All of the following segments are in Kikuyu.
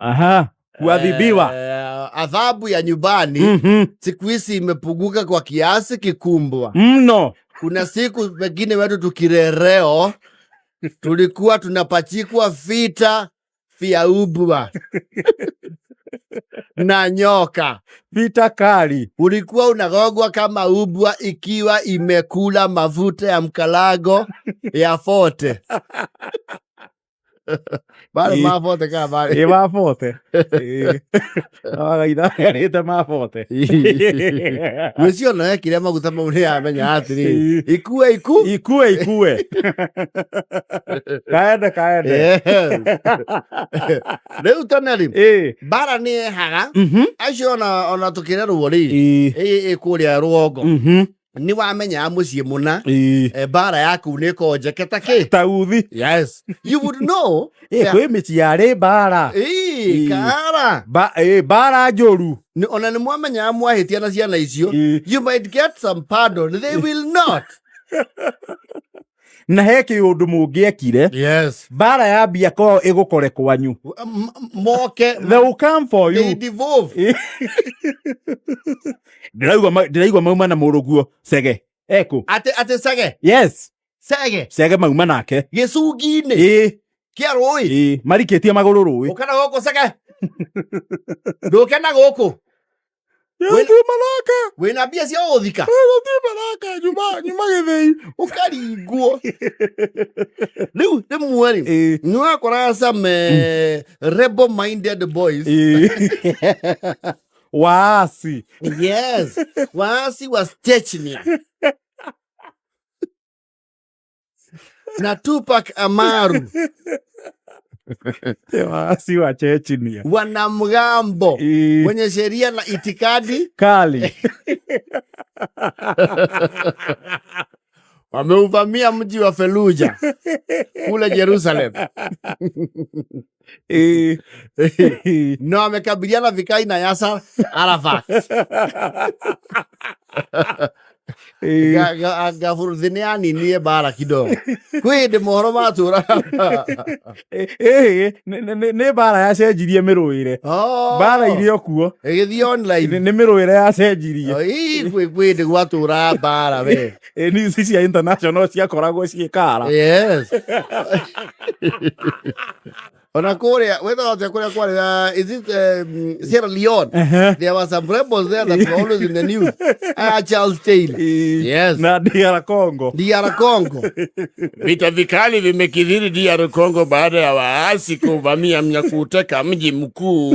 Aha, kuadhibiwa. Adhabu ya nyumbani siku hizi imepunguka kwa kiasi kikubwa. Mno. Kuna siku pengine wetu tukirereo tulikuwa tunapachikwa vita vya ubwa na nyoka. Vita kali. Ulikuwa unagogwa kama ubwa ikiwa imekula mafuta ya mkalago ya fote Bale mabote kana bale Ĩ mabote. Ĩ. Wagaitha arĩte mabote. Gwĩcio ona wekire maguta mau nĩ yamenya atĩrĩ ikue iku Ikue ikue. Kaende kaende. Yes. Rĩu toneri Ĩ. mbara nĩ yehaga acio ona tũkĩrerwo rĩ Ĩ. ĩ kũrĩa rũgongo Nĩ wamenyaga mũciĩ mũna mbara yaku nĩ ĩkoragwo njeke ta kĩ. Ta uthi. Yes, you would know. Ĩ, kwĩ mĩciĩ yarĩ mbara. Ĩĩ, kara. Ĩ, mbara njũru. Ona nĩ mwamenyaga mwahĩtia na ciana icio, you might get some pardon, they will not. Na he kĩũndũ mũngĩekire, mbara yambia kwao ĩgũkore kwanyu. Moke. They will come for They you. devolve. Ndĩraigua mauma na mũrũguo Cege ekũ. Atĩ Cege? Yes. Cege. Cege mauma nake. Gĩcungi-inĩ? Ĩ. Kĩa rũĩ? Ĩ, marikĩtie magũrũ rũĩ. Ũka na gũkũ, Cege, ndũke na gũkũ. Gũthiĩ maraka. Wĩna mbia cia gũthika? Gũthiĩ maraka nyuma gĩthĩi. Ũkaringwo rĩu rĩmwe rĩ, nĩ wakoraga some rebel minded boys. Ĩ. Waasi. Yes, waasi wa Chechnya na Tupac Amaru. Waasi wa Chechnya. Wanamgambo wenye sheria na itikadi kali. Wameuvamia mji wa Fallujah kule Jerusalem na wamekabiliana vikali na Yasser Arafat. Gaburuthi nĩ aninie mbara kidogo kwĩ hĩndĩ mohoro matũraga. Ĩ, nĩ mbara yacenjirie mĩrũĩre. Mbara irĩ o kuo. Ĩgĩthiĩ online. Nĩ mĩrũĩre yacenjirie. Ii, kwĩ hĩndĩ gwatũraga mbara we. Ĩ, news cia international ciakoragwo ciĩ kara. Yes, ona kũrĩa wethaga atĩa kũrĩa kwarĩ is it Sierra Leone? There were some rebels there that were always in the news. Ah, Charles Taylor. Yes. Na DR Congo. DR Congo, vita vikali vimekithiri DR Congo baada ya waasi kuvamia na kuteka mji mkuu.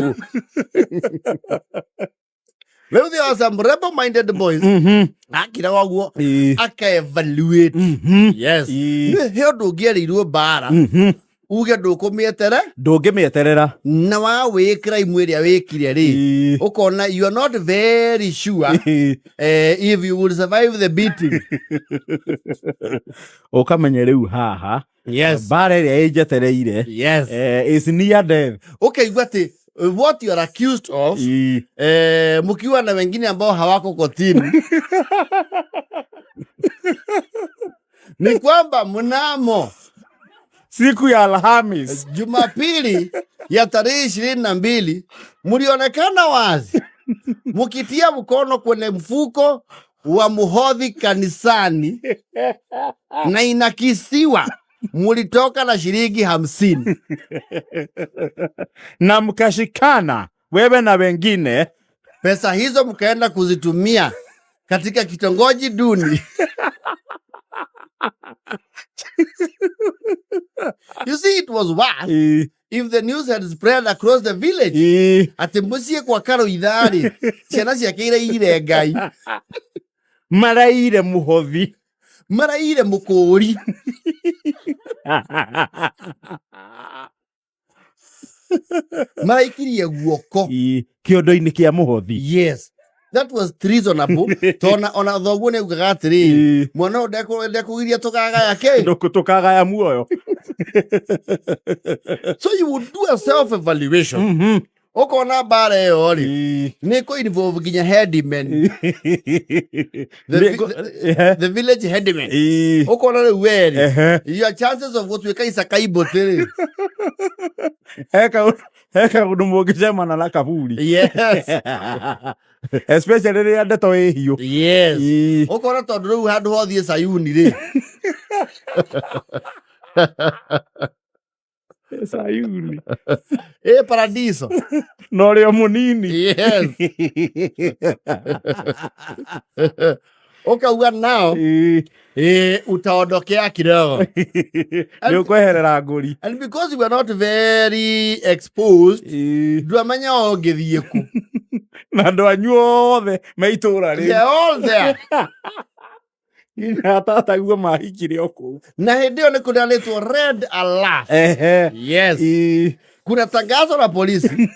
Rĩu there were some rebel minded boys. Akira waguo aka evaluate. Yes. He ũndũ ũngĩerĩirwo mbara uge ndũkũmĩetere. Ndũngĩmĩeterera. Na wa wĩ crime ĩrĩa wĩkire rĩ, ũkona you are not very sure if you will survive the beating. Ũkamenya rĩu haha mbara ĩrĩa ĩnjetereire is near death. Ũkaigua atĩ what you are accused of, mkiwa na wengine ambao hawako kotini, ni kwamba mnamo siku ya Alhamis, Jumapili ya tarehe 22 mlionekana wazi mkitia mkono kwenye mfuko wa muhodhi kanisani na inakisiwa mulitoka na shilingi 50. Na mkashikana wewe na wengine. Pesa hizo mkaenda kuzitumia katika kitongoji duni. You see, it was worse if the news had spread across the village. Atĩ mũciĩ kwa Karoitharĩ ciana ciake iraire Ngai. Maraire muhothi. Maraire mũkũri. Maraikirie guoko Kĩondo-inĩ kĩa mũhothi. Yes, that was treasonable tona ona thoguo nĩ augaga atĩrĩrĩ, mwana ũyũ ndekũgiria tũkagaya kĩ. Tũkagaya muoyo. So you would do a self evaluation. Ũkona mbara ĩyo rĩ, nĩ kũ involve nginya headmen, the village headmen. Ũkona rĩu we rĩ, your chances of gũtuĩka icakaibũtĩ rĩ. He kaũndũ mũngĩcemana na kaburi. Yes. Especially rĩrĩa ndeto ĩ hiũ. Yes. Ũkona tondũ rĩu handũ hothiĩ Sayuni rĩ. Sayuni. Ĩ paradiso. Na ũrĩ o mũnini. Yes. Ũkauga nao utaondokea kidogo. Nĩ ũkweherera ngũri. And because we are not very exposed, ndwamenya ũngĩthiĩ kũ. Na andũ anyu othe me itũra rĩu. They're all there. Nginya tataguo mahikire o kũu. Na hĩndĩ ĩyo nĩ kũneanĩtwo red alert. Yes. Kuna tangazo la polisi.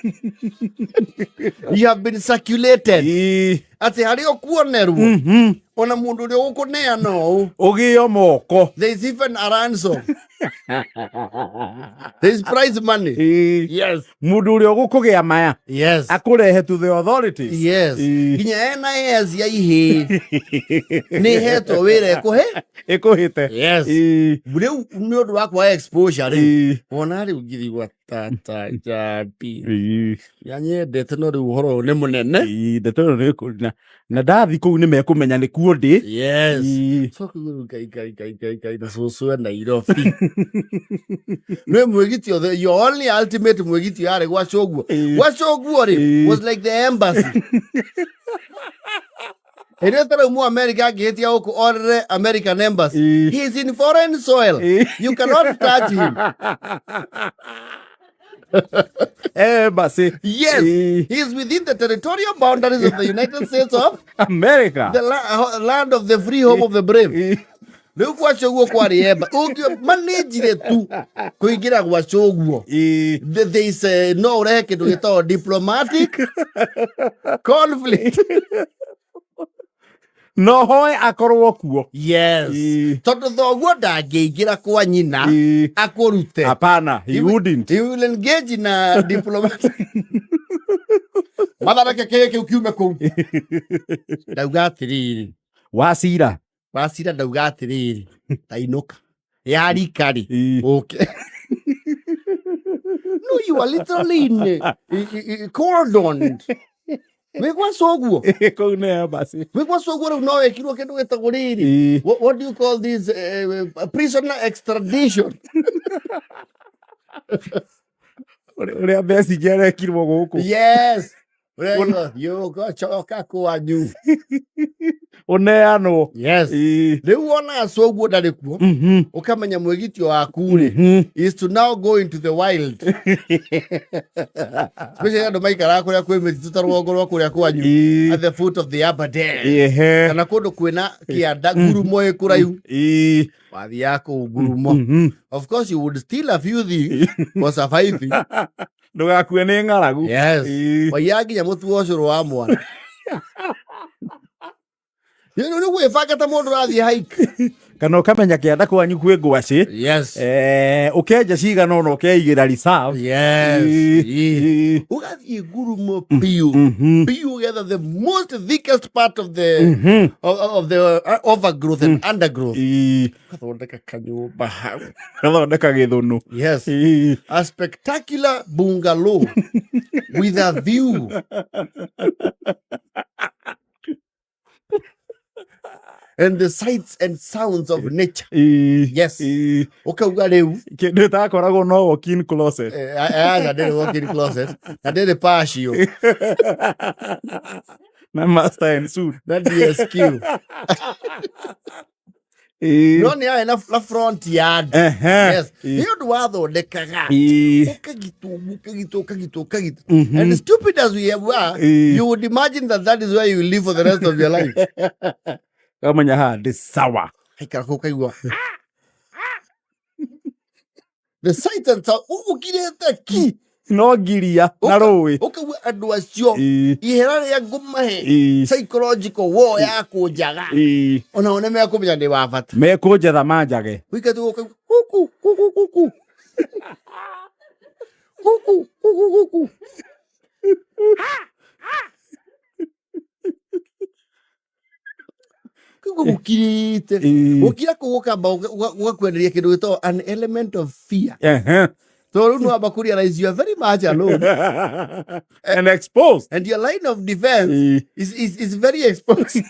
You have been circulated. Atĩ harĩa ũkuonerwo, ona mũndũ ũrĩa ũgũkũneana ũũ. Ũgĩo moko. There is even a ransom. There is prize money. Yes. Mũndũ ũrĩa ũgũkũgĩa maya. Yes. Akũrehe to the authorities. Yes. Nginya NIS ya ihĩĩ nĩ ĩhetwo wĩra ĩkũhe. Ĩkũhĩte. Yes. Rĩu nĩ ũndũ wa kwaga exposure rĩ. Wona rĩu ngirigwa tata njambi. Yanyendete no rĩu ũhoro ũyũ nĩ mũnene. Ndeto ĩyo nĩ na ndathi kũu nĩ mekũmenya nĩ kuo ndĩ. Yes. Coka igũrũ Ngai Ngai Ngai Ngai Ngai na cũcũ e Nairobi. Nĩ mwĩgitio the your only ultimate mwĩgitio yarĩ gwa Cũguo. Gwa Cũguo rĩ was like the embassy. Hĩndĩ ĩyo ta rĩu mũ America angĩhĩtia gũkũ orere American embassy. He is in foreign soil. You cannot touch him. Embassy. Yes. He is within the territorial boundaries of the United States of America. The land of the free, home of the brave. Rĩu gwa Cũguo kwarĩ emba. Ũngĩ manĩnjire tu kũingĩra gwa Cũguo. There is a, no ũrehe kĩndũ gĩtagwo diplomatic conflict. No hoe akorwo kuo. Yes. Tondũ thoguo ndangĩingĩra kwa nyina akũrute. Hapana, he wouldn't. He will engage in a diplomatic. Mathareke kĩĩ kĩu kiume kũu. Ndauga atĩrĩrĩ. Wacira. Wacira ndauga atĩrĩrĩ. Tainũka. Ya rika rĩ. Ũke. No, you are literally in cordoned. Wĩ gwa Cũguo. Kũu nĩ embassy. Wĩ gwa Cũguo rĩu no wĩkirwo kĩndũ gĩtagwo rĩrĩ. What do you call this prisoner extradition? Ũrĩa Besigye arekirwo gũkũ. Yes. Ũrĩa yũgũcoka kwanyu. Ũneanwo. Yes. Rĩu wona Cũguo ndarĩ kuo, ũkamenya mwĩgitio waku rĩ, is to now go into the wild. Especially andũ maikaraga kũrĩa kwĩ mĩtitũ ta rũgongo rwa kũrĩa kwanyu, at the foot of the Aberdare. Kana kũndũ kwĩna kĩanda ngurumo ĩ kũraihu. Wathiaga kũu ngurumo. Of course you would steal a few things for surviving. Ndũgakue nĩ ng'aragu. Yes. Waiyaga nginya mũtu wa ũcũrũ wa mwana. Rĩu nĩ gwĩbanga ta mũndũ ũrathiĩ hike. Kana ũkamenya kĩanda kwanyu kwĩ ngwacĩ. Yes. Ũkenja cigana ũna ũkeigĩra reserve. Yes. Ũgathiĩ ngurumo biũ. Biũ ũgetha the most thickest part of the of the overgrowth and undergrowth. Ũgathondeka kanyũmba hau. Gathondeka gĩthũnũ. Yes. A spectacular bungalow with a view. And the sights and sounds of nature. Yes. Ũkauga rĩu. Kĩndũ ĩtakoragwo no walk-in closet. Aca ndĩrĩ walk-in closet. Na ndĩrĩ patio. Na master and suite. Na DSQ. No nĩ yarĩ na front yard. Yes. Nĩ ũndũ wathondekaga. Ũkagitwo, ũkagitwo, ũkagitwo, ũkagitwo. And stupid as we were, you would imagine that that is where you live for the rest of your life. Kamenya haha ndĩ sawa. Aikara kũu ũkaigua. The sight and sound. Ũgũkirĩte ki. No ngiria na rũĩ. Ũkaigua andũ acio ihera rĩa ngũmahe psychological war ya kũnjaga. Onao nĩ mekũmenya ndĩ wa bata. Mekũnjetha manjage. Ũikate ũkaigua kuku kuku kuku. Kuku kuku kuku. Ũkirĩte. Gũkira kũu gũkamba gũgakwenderia kĩndũ gĩtagwo an element of fear. Tondũ rĩu nĩwamba kũ realize you are very much alone And exposed. And your line of defense is very exposed.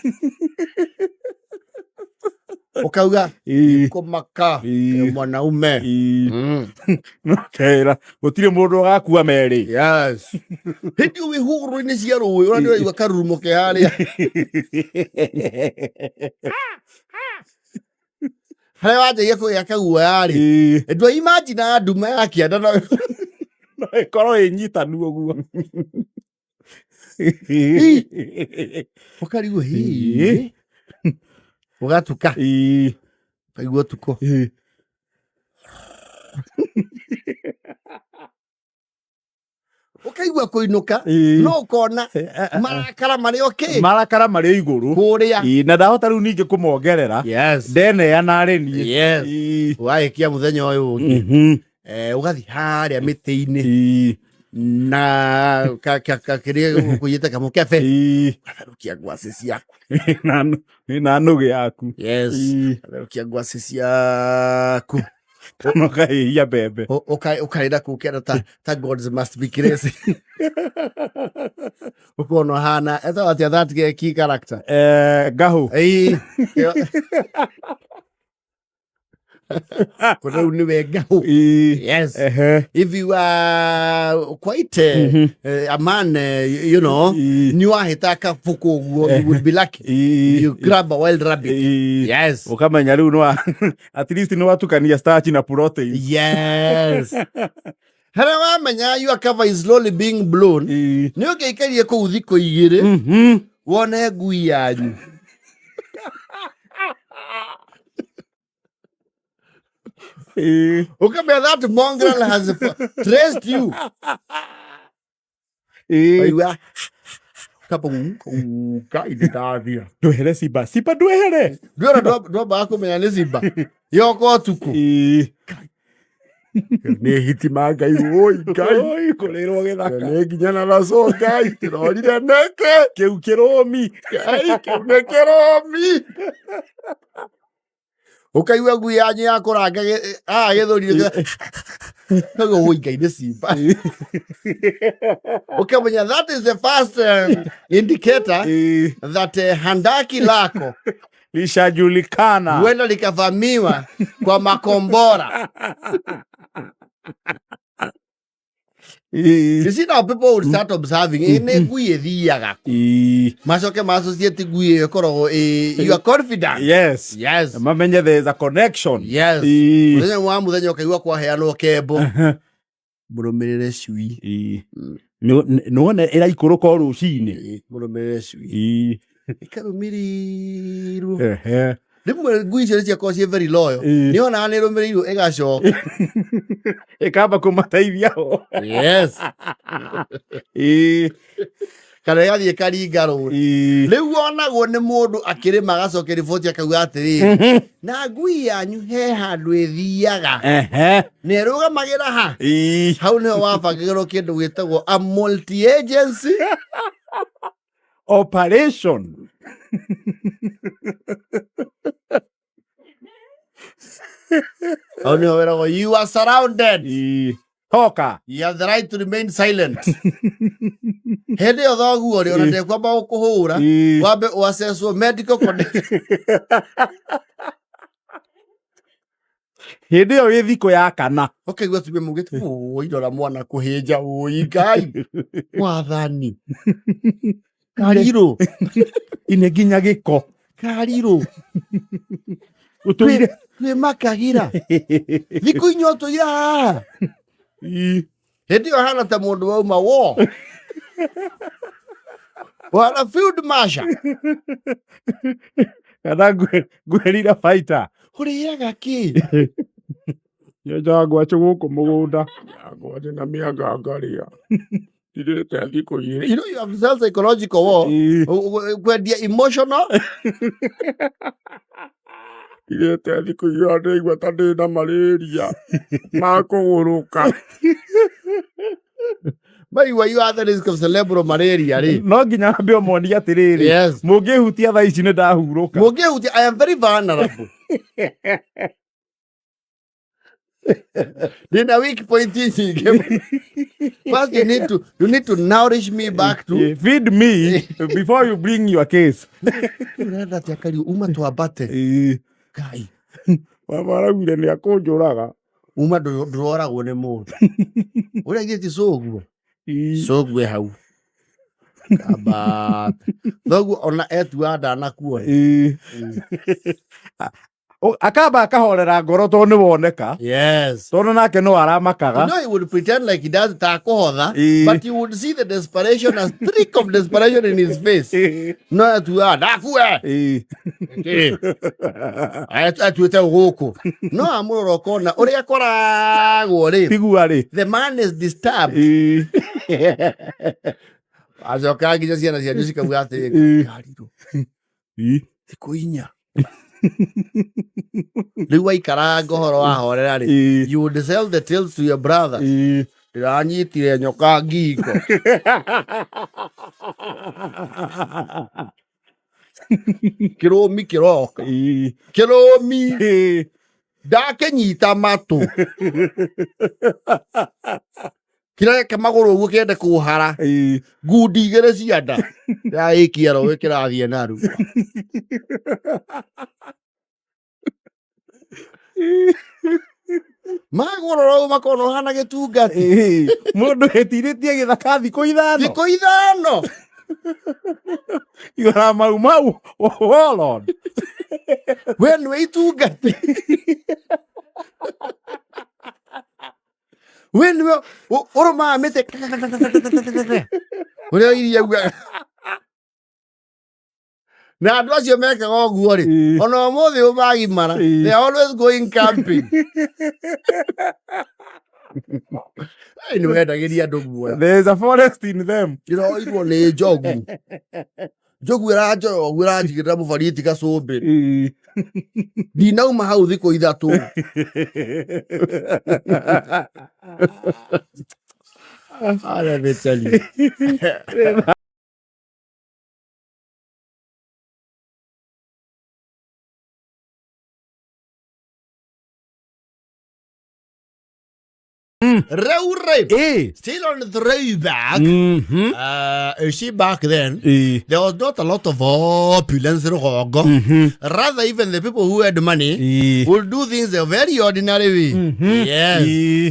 Ũkauga kũmaka mwanaume. Nokera gũtirĩ mũndũ ũgakua merĩ. Yes, hĩndĩ ĩyo wĩ hũgũrũrũ-inĩ cia rũĩ, ũrĩa ndĩraigua karurumo ke harĩa harĩa wanjagia kũgĩa kaguoya-rĩ, ndwa imagine nduma ya kĩanda no No ĩkorwo ĩnyitanu ũguo. Ũkarigwo hii ũgatuka. Ũkaigua ũtukũ. Ũkaigua kũinũka. No ũkona marakara marĩ okĩ. Marakara marĩ igũrũ. Kũrĩa. Na ndahota rĩu ningĩ kũmongerera. Ndeneana rĩ niĩ. Ũgagĩkia mũthenya ũyũ ũngĩ. Ũgathiĩ harĩa mĩtĩ-inĩ na kĩrĩa ũkũiyĩte kamũkebe, ũgatherũkia ngwacĩ ciaku. Na nũgĩ yaku. Yes. Ũgatherũkia ngwacĩ ciaku. Kana ũkahĩhia mbembe. Ũkarĩra kũu kĩanda ta gods must be crazy, ũkona ũhana etagwo atĩa, that key character? Ngahũ. Ĩĩ. Kũna rĩu nĩwe ngahũ. Yes. If you are quite a man, nĩ wahĩta kabuku ũguo, you would be lucky you grab a wild rabbit. Yes. Ũkamenya rĩu nĩ at least nĩ watukania starch na protein. Yes, harĩa wamenya your cover is slowly being blown, nĩ ũngĩikarie kũu thikũ 2, wone ngui yanyu. Ũkamenya that mongrel has traced you. Waigua kaba uka indathira. Ndwehere simba, simba, ndwehere. Ndwĩra ndwambaga kũmenya nĩ simba yoka ũtukũ. Nĩ hiti ma Ngai, oi Ngai. Oi, kũrĩrwo gĩthaka. Nĩ nginya na raco Ngai kĩrorire nĩkĩ. Kĩu kĩrũmi. Ngai, kĩu nĩ kĩrũmi. Ũkaigua ngui yanyu ya kũranga haha gĩthũri, kaigua oi Ngai, nĩ simba. Ũkamenya that is the first indicator that handaki lako lishajulikana, huenda likavamiwa kwa makombora. You see, now people will start observing, nĩ ngui ĩthiaga kũ? Macoke ma associate ngui ĩyo ĩkoragwo you are confident. Yes. Mamenye there is a connection. Yes. Mũthenya wa mũthenya ũkaigua kwaheanwo kembo, mũrũmĩrĩre cui. Nĩwona ĩraikũrũka o rũcinĩ. Mũrũmĩrĩre cui. Ĩkarũmĩrĩrwo. Rĩmwe ngui icio nĩ ciakorwo ciĩ very loyal. Nĩ onaga nĩ ĩrũmĩrĩirwo ĩgacoka. Ĩkamba kũmateithia ho. Kana ĩgathiĩ ĩkaringa rũĩ. Rĩu onagwo nĩ mũndũ akĩrĩma, agacokia riboti akauga atĩrĩrĩ, na ngui yanyu he handũ ĩthiaga na ĩrũgamagĩra ha. Hau nĩho wabangagĩrwo kĩndũ gĩtagwo a multi agency operation. Hau nĩho wĩragwo you are surrounded. Toka. You have the right to remain silent. Hĩndĩ ĩyo thoguo rĩ ona ndekwamba gũkũhũra. Wambe ũaccesswo medical condition. Hĩndĩ ĩyo wĩ thikũ ya kana. Ũkaigua atumia maugĩte, "Ũi, rora mwana kũhĩnja, ũi Ngai mwathani, karirũ." Ine nginya gĩko. Karirũ. Ũtũire Twĩ makagira thikũ inya ũtũire haha. Hĩndĩ ĩyo hana ta mũndũ wauma wo wana field marshal. Kana ngwĩrira baita. Ũrĩaga kĩ? Nyenjaga ngwacĩ gũkũ mũgũnda. Ngwacĩ na mĩanga ngarĩa, ndirĩte thikũ 2. You know you have self psychological war. Kwendia emotional. Ndirĩte thikũ 2, ndĩraigua ta ndĩ na malaria ma kũgũrũka. Maigua you are the risk of cerebral malaria rĩ. No nginya wambe ũmonie atĩrĩrĩ, mũngĩhutia thaa ici nĩ ndahurũka. Mũngĩhutia, I am very vulnerable. Ndĩna weak point nyingĩ. First you need to nourish me back to Feed me before you bring your case. Ũrenda atĩa Kariũ? Uma twambate. Ngai. Baba araugire nĩ akũnjũraga. Uma ndũroragwo nĩ mũndũ. Ũrĩa ithuĩ ti cũguo. Cũguo hau. Ambate. Thoguo ona etua ndanakuona. Akamba akahorera ngoro tondũ nĩ woneka. Tondũ nake no aramakaga. You know, he would pretend like he does ta kũhotha, but you would see the desperation, a streak of desperation in his face. No etua ndakue. Atuĩte gũkũ. No amũrora ũkona ũrĩa akoragwo rĩ. Tigua rĩ. The man is disturbed. Acoka nginya ciana cianyu cikauga atĩrĩ, ngarirwo. Thikũ 4. Rĩu waikaranga ũhoro wahorera rĩ, you would sell the tales to your brother. Ndĩranyitire nyoka ngingo. Kĩrũmi kĩroka. Kĩrũmi. Ndakĩnyita matũ. Kĩreke magũrũ ũguo kĩende kũhara. Ngundi igĩrĩ cia nda. Ndĩraĩkia rũĩ kĩrathiĩ naru. Magũrũ rũu makona ũhana gĩtungati. Mũndũ ĩtirĩtie gĩthaka thikũ 5. Thikũ 5. You are mau mau warlord. We nĩwe itungati. We nĩwe ũrũmaga mĩtĩ. Ũrĩa iria ugaga. Na andũ acio mekaga ũguo rĩ, ona ũmũthĩ ũmagimara, they are always going camping. Ai, nĩ wendagĩria andũ guoya. There is a forest in them. Ndĩroirwo nĩ njogu. Njogu ĩranjoya ũguo ĩranjigĩrĩra mũbariti gacũmbĩrĩ. Ndinauma hau thikũ 3. Let me tell you. Rĩu rĩ, still on throwback, you see back then, there was not a lot of opulence rũgongo. Rather, even the people who had money would do things a very ordinary way. Yes.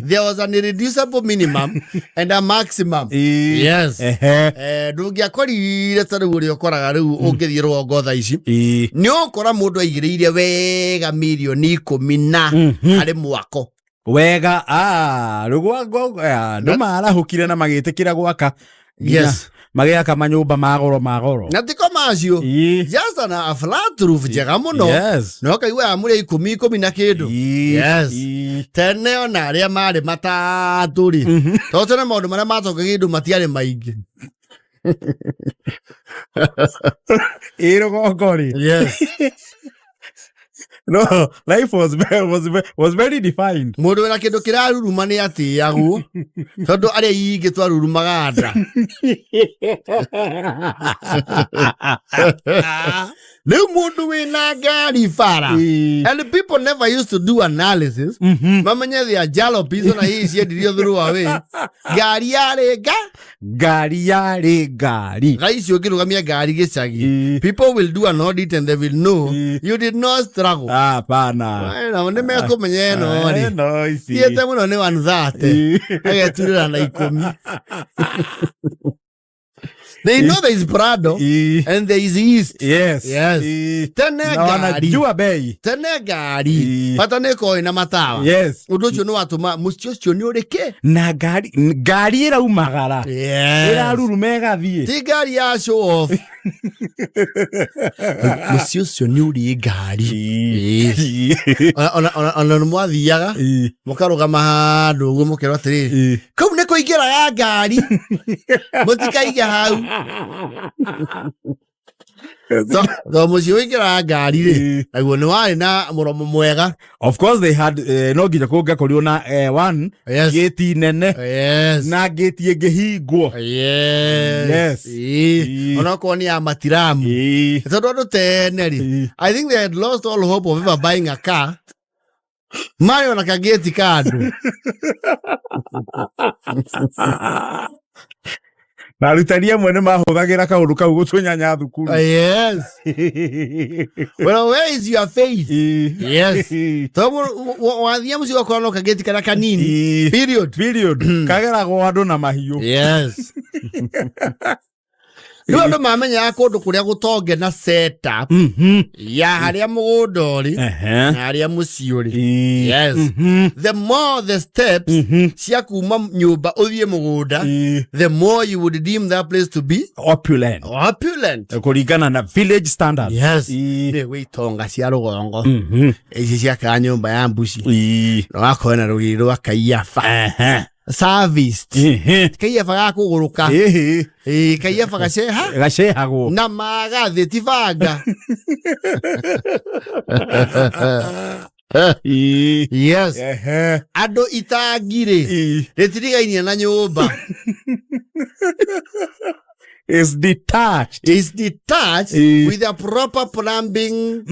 There was an irreducible minimum and a maximum. Yes. Ndũngĩakorire ta rĩu ũrĩa ũkoraga rĩu ũngĩthiĩ rũgongo thaa ici, nĩ ũkora mũndũ aigĩrĩire wega mirioni 10 na harĩ mwako. Wega, rũgongo, andũ marahũkire na magĩtĩkĩra gwaka. Magĩaka manyũmba ma goro ma goro. Na tiko macio. Just a flat roof njega mũno. Na ũkaigua ya mũrĩa 10 10 na kĩndũ. Tene ona arĩa marĩ matatũ rĩ. Tondũ tene maũndũ marĩa macokagia indo matiarĩ maingĩ. Ĩ rũgongo rĩ. No, life was very defined. Mũndũ wĩna kĩndũ kĩraruruma nĩ atĩagwo, tondũ arĩa aingĩ twarurumaga nda. Rĩu mũndũ wĩna ngari bara. And people never used to do analysis. Mamenye their jalopies ona hihi ciendirio through away. Ngari yarĩ nga? Ngari yarĩ ngari. Thaa ici ũngĩrũgamia ngari gĩcagi, people will do an audit and they will know you did not struggle. Hapana. Nao nĩ mekũmenya ĩno rĩ. Ĩno ici. Thiĩte mũno nĩ 130. Ageturĩra na 10. They know there is Prado and there is East. Yes. Yes. Tene Na ngari. wanajua bei. Tene ngari. Bata nĩ ĩkorwo ĩna matawa. Yes. Ũndũ ũcio nĩ watũma mũciĩ ũcio nĩ ũrĩke. Na ngari, ngari ĩraumagara. Yes. Ĩraruruma ĩgathiĩ. Ti ngari ya show off. Mũciĩ ũcio nĩ ũrĩ ngari. Ona nĩ mwathiaga mũkarũgama handũ ũguo mũkerwo atĩrĩrĩ, kau nĩ kũingĩraga ngari, mũtikaige hau. To mũciĩ wĩingĩraga ngari rĩ, naguo nĩ warĩ na mũromo mwega. Of course they had, no nginya kũngĩakorirwo na one gĩti nene na gĩti ĩngĩhingwo. Yes. Onokorwo nĩ ya matiramu, tondũ andũ tene rĩ, I think they had lost all hope of ever buying a car. Marĩ ona kagĩti ka andũ. Na arutani amwe nĩ mahũthagĩra kaũndũ kau gũtũnyanya thukuru. Yes. Well, where is your faith? Yes. Tondũ wathiĩ mũciĩ ũgakora no kagĩti karĩa kanini. Period. Period. Kageragwo andũ na mahiũ. Yes. Rĩu andũ mamenyaga kũndũ kũrĩa gũtonge na setup ya harĩa mũgũnda ũrĩ na harĩa mũciĩ ũrĩ. Yes. The more the steps cia kuma nyũmba ũthiĩ mũgũnda, the more you would deem that place to be opulent. Opulent. Kũringana na village standards. Yes. Rĩu gwĩ itonga cia rũgongo ici ciakaga nyũmba ya mbuci na wakorwo na rũgiri rwa kaiaba serviced, kaiaba ga kũgũrũka. Ĩĩ, kaiaba gaceha. Gacehagwo. Na magathĩ ti banga. Yes. Andũ itangi rĩ, rĩtirigainie na nyũmba. Is detached. Is detached with a proper plumbing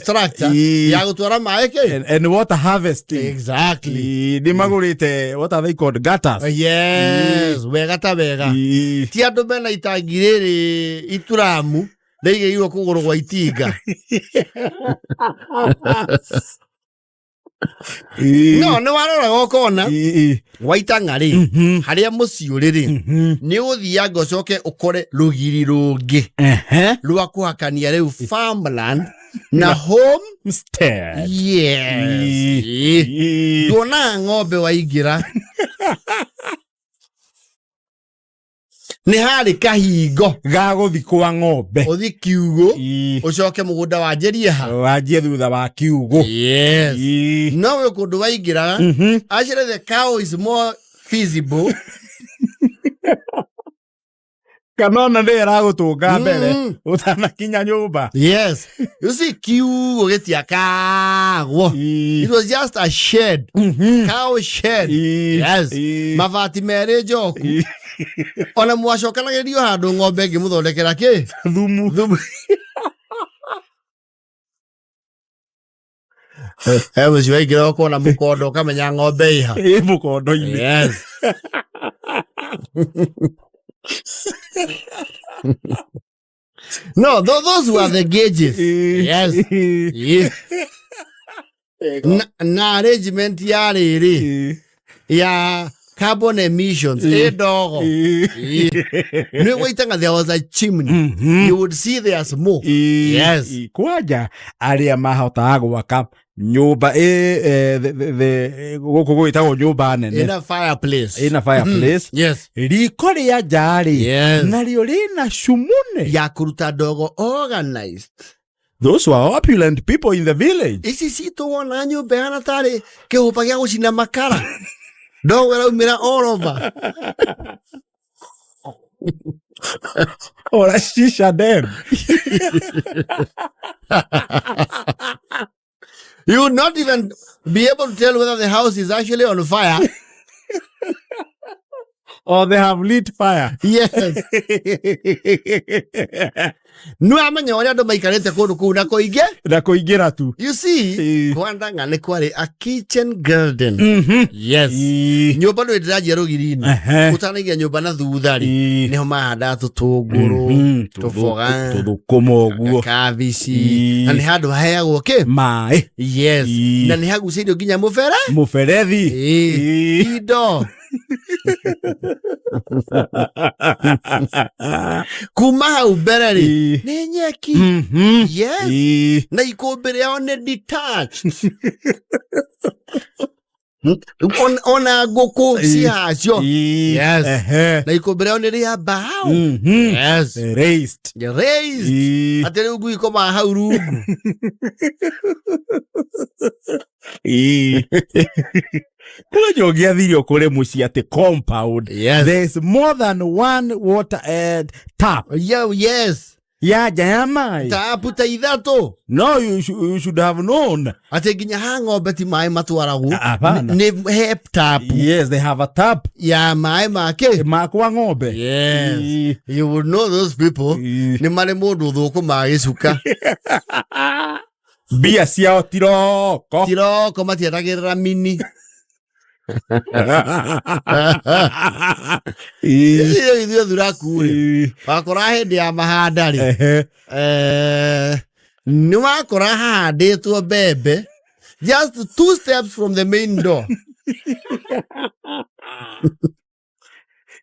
structure ya gũtwara maĩ kĩ And water harvesting. Exactly. Nĩ magũrĩte, what are they called, gutters. Yes, wega ta wega. Ti andũ mena itangi rĩrĩ ituramu rĩigĩirwo kũgũrũ gwa itinga. No nĩ waroraga ũkona waitang'a rĩ, harĩa mũciĩ ũrĩ rĩ, nĩ ũthianga ũcoke ũkore rũgiri rũngĩ rwa kũhakania rĩu farmland na home Homestead. Yes. Nduonaga ng'ombe waingĩra, nĩ harĩ kahingo Gagũthi kwa ng'ombe. Ũthi kiugũ, ũcoke mũgũnda wanjĩrie ha? Wanjie thutha wa kiugũ. Yes. No wĩ kũndũ waingĩraga, actually the cow is more feasible. Kana ona nĩ ĩragũtũnga mbere ũtanakinya nyũmba. Yes, you see, kiugũ gĩtiakagwo. It was just a shed, cow shed. Yes. Mabati merĩ njoku. Ona mwacokanagĩrio handũ ng'ombe ngĩmũthondekera kĩ? Thumu. Thumu. He mũciĩ waingĩra ũkona mũkondo, ũkamenya ng'ombe ĩha. Ĩ mũkondo-inĩ. Yes. No, those were the gauges. Yes. Yes. Na arrangement ya rĩrĩ ya carbon emissions ĩ ndogo. Nĩ gwaitanga there was a chimney. You would see there smoke. Yes. Kwanja arĩa mahotaga gwaka nyũmba gũkũ gwĩtagwo nyũmba nene ina fireplace. Ĩna fireplace. Riko rĩa nja rĩ, narĩo rĩna cumune ya kũruta ndogo organized. Those were opulent people in the village. Ici citũ wona nyũmba ĩhana tarĩ kĩhũba gĩa gũcina makara, ndogo ĩraumĩra all over. Or a shisha den. You would not even be able to tell whether the house is actually on fire. Or they have lit fire. Yes. Nĩ wamenya ũrĩa andũ maikarĩte kũndũ kũu na kũingĩ. Na kũingĩra tu. You see, kwandanga nĩ kwarĩ a kitchen garden. Yes. Nyũmba ndũrĩ ndĩranjia rũgiri-inĩ. Ũtanaigĩa nyũmba na thutha rĩ, nĩho mahandaga tũtũngũrũ, tũboga, tũthũkũma ũguo. Kabici. Na nĩ handũ haheagwo kĩ? Maĩ. Yes. Na nĩ hagucĩirio nginya mũbere. Mũberethi. Indo kuma hau mbere rĩ, nĩ nyeki. Yes. Na ikũmbĩ rĩao nĩ detached. Ona ngũkũ ciacio. Yes. Ehe. Na ikũmbĩ rĩao nĩ rĩa mbaũ. Yes. Raised. Raised. Atĩ rĩu ngui ikomaga hau rungu. Kũrĩ ũngĩathire kũrĩ mũciĩ atĩ compound. Yes. There's more than one water tap. Yeah, yes. Ya nja ya maĩ. Tapu ta ithatũ. No, you should have known. Atĩ nginya ha ng'ombe ti maĩ matwaragwo. Hapana. Nĩ he tapu Yes, they have a tap. ya maĩ make. Makwa ng'ombe. Yes. You would know those people. Nĩ marĩ mũndũ ũthũkũmaga gĩcuka. Mbia ciao tiroko. Tiroko matietagĩrĩra mini. Ithuĩ thuraku rĩ. Wakora hĩndĩ ya mahanda rĩ. Nĩ wakora hahandĩtwo mbembe just 2 steps from the main door.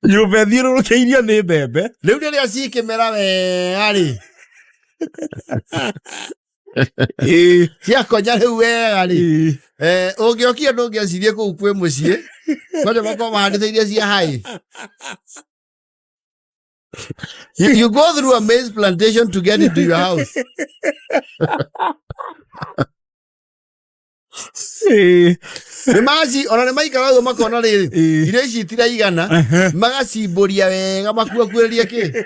Nyũmba ĩthiũrũrũkĩirio nĩ mbembe. Rĩu rĩrĩa cikĩmera wega rĩ. Ciakonya rĩu wega rĩ. Ũngĩokire ndũngĩecirie kũu kwĩ mũciĩ. Kwanja makorwo mahandĩte iria cia haĩ. You go through a maize plantation to get into your house. Nĩ maci, ona nĩ maikara ũguo makona rĩrĩ, irio ici itiraigana, magacimbũria wega makuakuĩrĩria kĩ?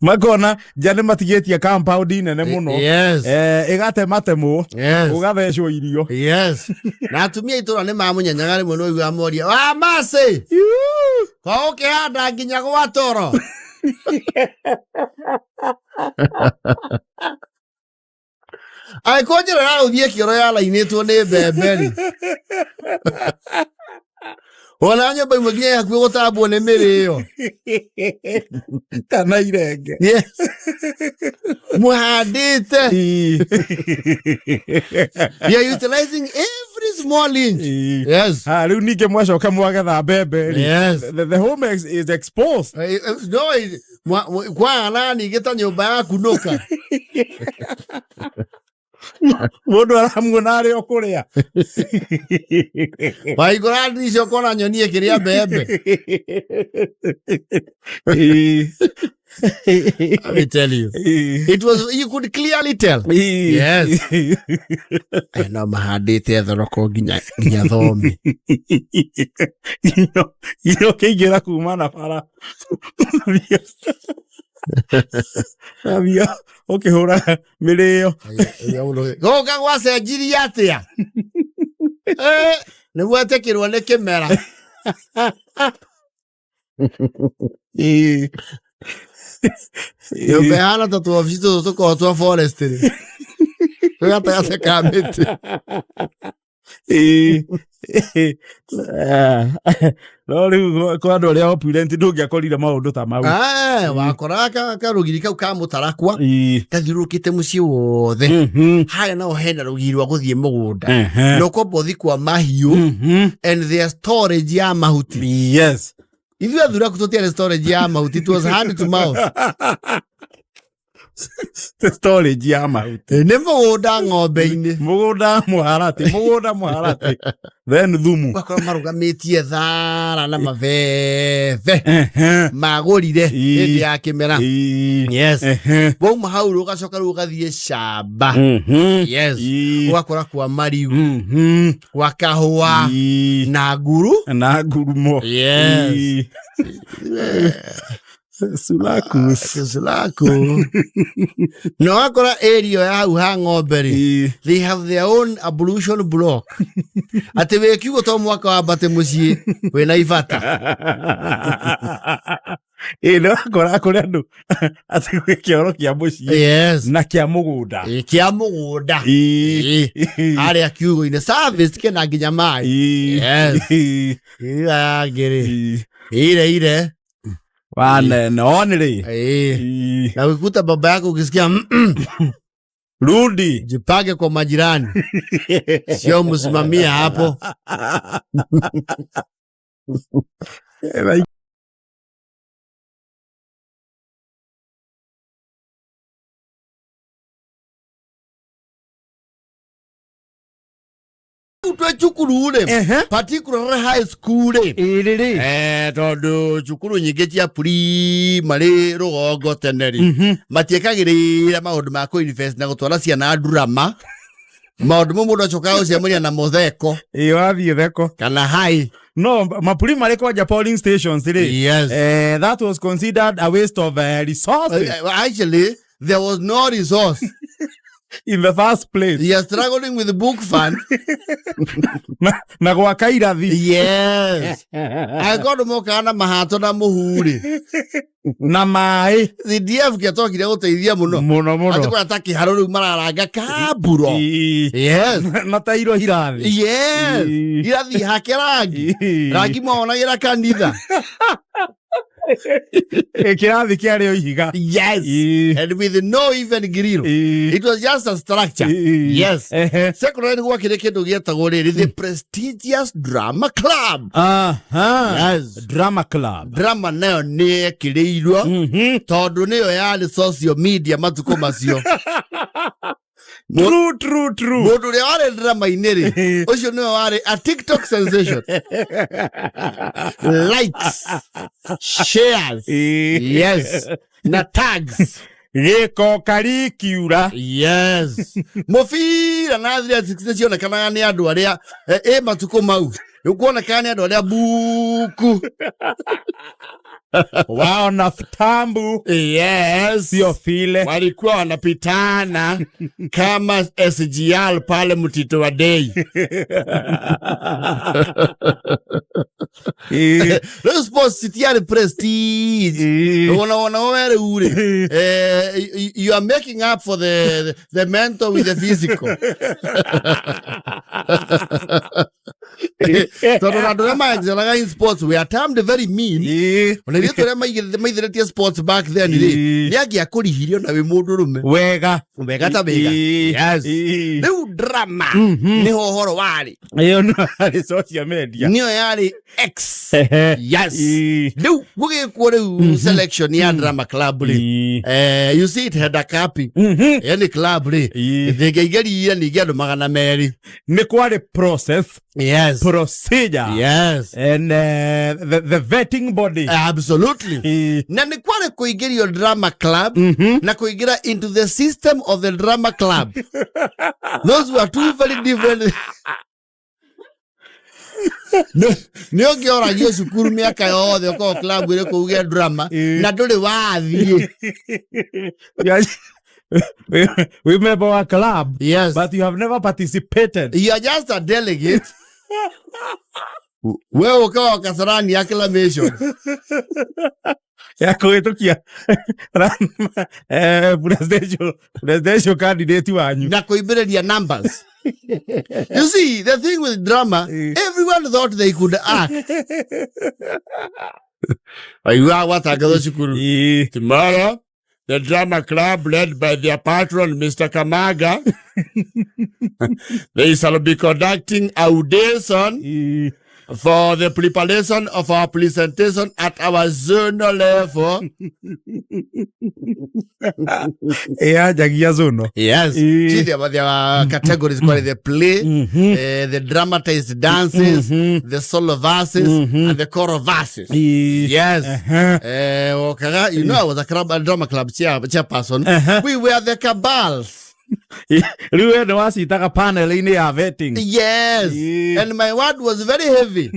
Makona nja nĩ matigĩtie compound nene mũno. Yes. Ĩgatematemwo, Yes. ũgathecwo irio. Yes. Na atumia itũra nĩ mamũnyenyaga rĩmwe nĩ waiguaga moria, wa Mercy! Kwa ũkĩhanda nginya gwa toro. Angĩkorwo njĩra ya gũthiĩ kĩoro yarainĩtwo nĩ mbembe rĩ. Ona nyũmba imwe nginya hakuhĩ gũtambwo nĩ mĩrĩo. Kana irenge. Yes. Mũhandĩte. We are utilizing every small inch. Yes. Ha, rĩu ningĩ mwacoka mwagetha mbembe rĩ. Yes. The home is exposed. No, kwa nani gĩta nyũmba yaku nũka. Mũndũ aramuona arĩ o kũrĩa. Waigũra ndirica ũkona nyoni ĩkĩrĩa mbembe. Let me tell you. It was, you could clearly tell. Yes. No mahandĩte thoroko nginya thome. Nginya ũkĩingĩra kuma na bara. Thabia ũkĩhũra mĩrĩo. Gũka gwacenjirie atĩa? Nĩ gwetĩkĩrwo nĩ kĩmera. Nyũmba ĩhana ta tuobici tũtũ tũkoragwo twa forestry. Twĩ gatagatĩ ka mĩtĩ. No rĩu kwa andũ arĩa opulent ndũngĩakorire maũndũ ta mau. Wakora karũgiri kau ka mũtarakwa kathiũrũrũkĩte mũciĩ wothe. Harĩa naho hena rũgiri rwa gũthiĩ mũgũnda. Na ũkomba ũthiĩ kwa mahiũ and their storage ya mahuti. Yes. Ithuĩ athuraku tũtiarĩ storage ya mahuti, it was hand to mouth. Storage ya mahuti. Nĩ mũgũnda ng'ombe-inĩ. Mũgũnda mũharatĩ, mũgũnda mũharatĩ. Then thumu. Ũgakora marũgamĩtie thara na mabebe. Magũrire hĩndĩ ya kĩmera. Yes. Wauma hau ũgacoka rĩu ũgathiĩ camba. Yes. Ũgakora kwa marigũ, kwa kahũa na nguru. Na ngurumo. Yes. Sulakus. Sulaku. Na wakora area ya hau ha ng'ombe rĩ, they have their own ablution block. Atĩ wĩ kiugo to mwaka wambate mũciĩ wĩna ibata. Nĩ wakora kũrĩ andũ atĩ gwĩ kĩoro kĩa mũciĩ. Yes. Na kĩa mũgũnda. Kĩa mũgũnda. Harĩa kiugo-inĩ service kĩna nginya maĩ. Yes. Ĩrĩa yangĩ rĩ. Ire ire. Wane only. Na ukikuta baba yako ukisikia rudi, jipange kwa majirani. Sio msimamia hapo. Cukuru rĩ, particularly high school rĩ, Ĩrĩ rĩ. Tondũ cukuru nyingĩ cia primary rũgongo tene rĩ, matiĩkagĩrĩra maũndũ ma kũ-invest na gũtwara ciana drama, maũndũ mo mũndũ acokaga gũcemania na mũtheko. Ĩ, wathiĩ theko. Kana hai. No maprimary kwanja polling stations rĩ, that was considered a waste of resources. Actually there was no resource in the first place. You are struggling with the book fund. Na gwaka irathi. Yes, angĩkorwo andũ mokaga na mahato na mũhu rĩ, na maĩ. CDF kĩatokire gũteithia mũno. Mũno mũno. Atĩ kũrĩa ta kĩharo rĩu mararanga kamburo. Yes. Na tairo irathi. Yes. Irathi hake rangi. Rangi mawonagĩra kanitha. Kĩrathi kĩarĩ o ihiga. Yes. And with no even grill. It was just a structure. Yes. Secondary gwakĩrĩ kĩndũ gĩetagwo rĩrĩ, the prestigious drama club. Yes. Drama club. Drama nayo nĩ yekĩrĩirwo tondũ nĩyo yarĩ social media matukũ macio. True, true, true. Mũndũ ũrĩa warĩ drama-inĩ rĩ, ũcio nĩwe warĩ a TikTok sensation, likes, shares, yes, na tags. Gĩko karikiura. Yes, mũbira na athletics nĩ cionekanaga nĩ andũ arĩa ĩ matukũ mau kuonekaga nĩ andũ arĩa buku. Wao na tambu. Sio vile. Walikuwa wanapitana kama SGR pale Mtito wa Dei. Rĩu sports citiarĩ prestige. Wona we rĩu rĩ, you are making up for the mental with the physical, tondũ na andũ arĩa maexcelaga in sports we are termed very mean. Ona ithuĩ tũrĩa maithĩrĩtie sports back then rĩ, nĩ angĩakũrihirio na wĩ mũndũ rũme. Wega. Wega ta wega. Yes. Rĩu drama nĩho ũhoro warĩ. Ĩyo no yarĩ social media. Nĩyo yarĩ X. Yes. Rĩu gũgĩkwo rĩu selection ya drama club rĩ, you see, it had a copy. Yani club rĩ, thĩngĩaingĩrire ningĩ andũ 200. Nĩ kwarĩ process, procedure, and the vetting body. Absolutely. Na nĩ kwarĩ kũingĩrio drama club na kũingĩra into the system of the drama club, those were two very different. Nĩ ũngĩoragio cukuru mĩaka yothe ũkorwo club ĩrĩ kũu gĩa drama na ndũrĩ wathiĩ. We member wa club, but you have never participated. You are just a delegate. Wewe ukawa Kasarani acclamation. Ya kũhĩtũkia presidential candidate wanyu. Na kuimbĩrĩria numbers. You see, the thing with drama, everyone thought they could act. Waigua gwatangathwo cukuru, "Tomorrow the drama club, led by their patron Mr. Kamaga, they shall be conducting audition for the preparation of our presentation at our zonal level." Ĩyanjagia zuno. Yes. See, there were categories called the play, the dramatized dances, the solo verses, and the choral verses. Yes. Okaga, I was a drama club chairperson. We were the cabals. Rĩu we nĩ wacitaga panel-inĩ ya vetting. Yes. And my word was very heavy.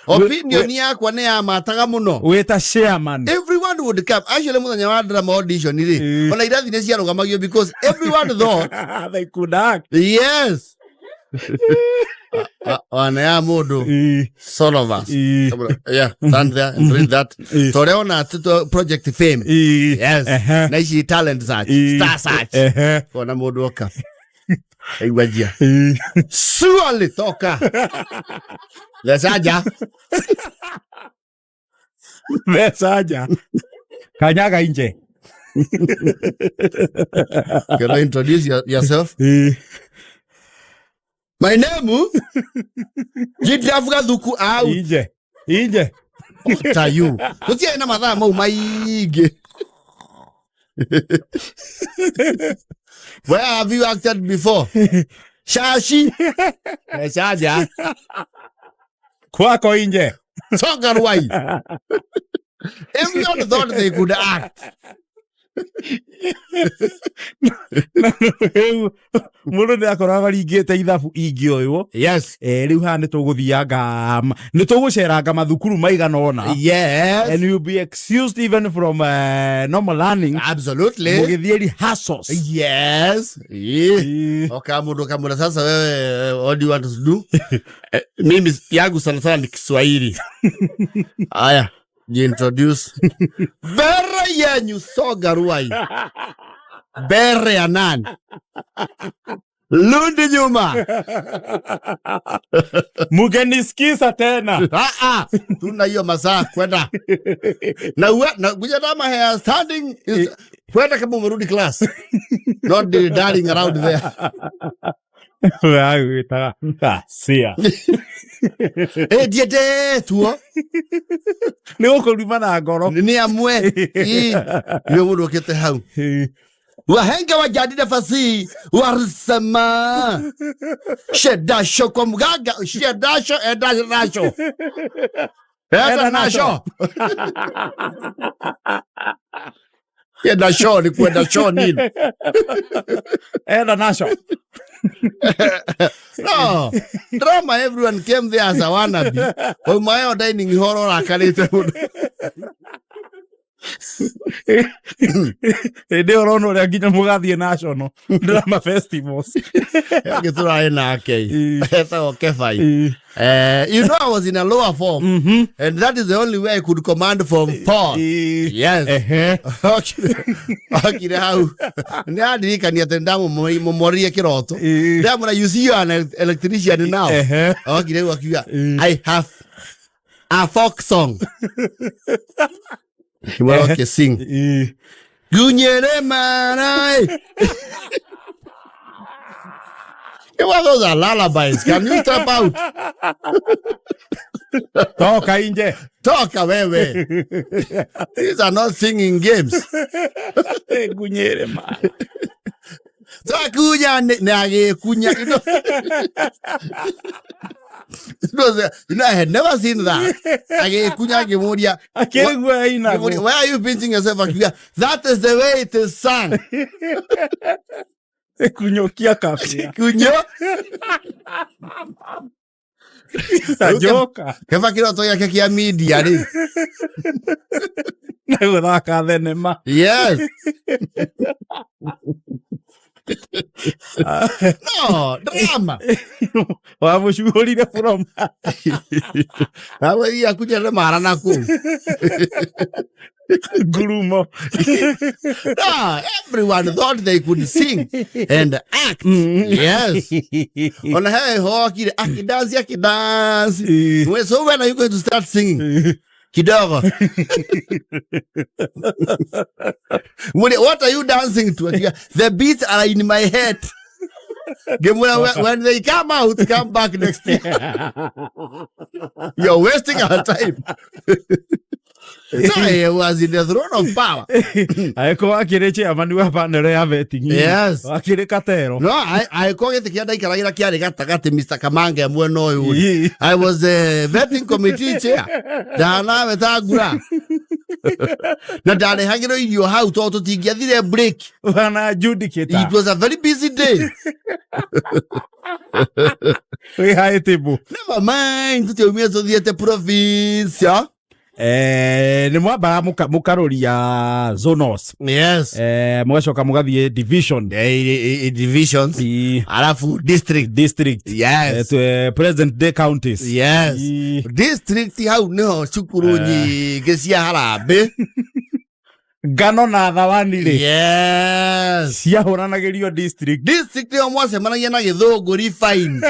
Opinion yakwa nĩ yamataga mũno. Wĩta chairman. Everyone would come. Actually, mũthenya wa drama audition rĩ, ona irathi nĩ ciarũgamagio because everyone thought they could act. Yes. Wana ya mũndũ solo verse. Yeah, stand there and read that. Tũrĩa ona Project Fame. Yes. Na ici talent search, star search. Kona mũndũ oka. Aigua njia. Surely toka. Thecaja. Thecaja. Kanyaga nje. Can I introduce yourself? My name? GTF Gathuku out. Inje. Inje. What are you? Gũtiarĩ na mathaa mau maingĩ. Where have you acted before? Shashi. Shaja. Kwako inje. Soka Ruai. Everyone thought they could act. Rĩu mũndũ nĩ akoragwo aringĩte ithabu ingĩoywo. Yes. Rĩu haha nĩ tũgũthianga, nĩ tũgũceranga mathukuru maigana ũna. Yes. And you'll be excused even from normal learning. Absolutely. Mũgĩthiĩ rehearsals. Yes. Yeah. Okay, mundu kamura sasa wewe, what do you want to do? Mimi yangu sana sana ni Kiswahili. Aya, jiintroduce. Mbere yenyu soga Ruai. Mbere ya nani? Lundi nyuma. Mugenisikiza tena. Ah ah, tuna hiyo masaa kwenda. Na uwe, na kuja dama hair standing is kwenda kama umerudi class. Not the darling around there. Wagwĩtaga sia. Eh, ndiende tuo. Nĩ gũkũruma na ngoro. Nĩ amwe. Ĩ, nĩ mũndũ okĩte hau. Wahenga wa jadi na fasihi warisema shedasho kwa mganga, shedasho enda nasho, enda nasho, enda sho ni kwenda sho nini? Enda nasho. No drama, everyone came there as a wannabe. Wauma ĩyo dining hall ũrakarĩte mũno. Hĩndĩ ĩyo ũrona ũrĩa nginya mũgathiĩ national drama festivals. Ĩngĩ tũrarĩ nake etagwo Kefai. You know, I was in a lower form, and that is the only way I could command form 4. Yes. Okire hau nĩ andirikania atĩ ndamũmorie kĩroto. Ndamũra, "You see, you are an electrician now." Okire hau akiuga, "I have a folk song." Well, okay, sing. Gunyere marai. Well, those are lullabies. Can you step out? Toka inje. Toka wewe. These are not singing games. Ngunyere ma. Takunya nĩ agĩkunya. You know, I had never seen that. Agĩkunya akĩmũria. Akĩigua ainagwo. Why are you pinching yourself? Akiuga, "That is the way it is sung." Kunyũkia kabia. Kunyo. Njoka. Keba kĩroto gĩake kĩa media rĩ. Na gũthaka thenema. Yes. No, drama. Wamũcuhũrire from Awe akunya nĩ mara na kũu. ngurumo. No, everyone thought they could sing and act. Yes. Ona he hokire akidansi akidansi. So when are you going to start singing? Kidogo. What are you dancing to? Akiuga, "The beats are in my head." Ngĩmwĩra, "When they come out, come back next year. You're wasting our time." So he was in the throne of power. Angĩkorwo akĩrĩ chairman wa panel ya vetting. Yes. Akĩrĩ katero. No, I gĩtĩ kĩrĩa ndaikaragĩra kĩarĩ gatagatĩ, Mr. Kamange mwena ũyũ. I was the vetting committee chair. Ndanawe ta ngura. Na ndarehagĩrwo irio hau tondũ tũtingĩathire break. Wana adjudicator. It was a very busy day. Wĩ high table. Never mind, tũtiaumire tũthiĩte province. Nĩ mwambaga mũkaroria zonos. Yes. Mũgacoka mũgathiĩ division. Divisions. Alafu district. District. Yes. To, present day counties. Yes. District hau niho cukuru nyingĩ cia harambĩ. Ngano na thawani rĩ. Yes. Ciahũranagĩrio district. District ĩyo mwacemanagia na gĩthũngũ refine.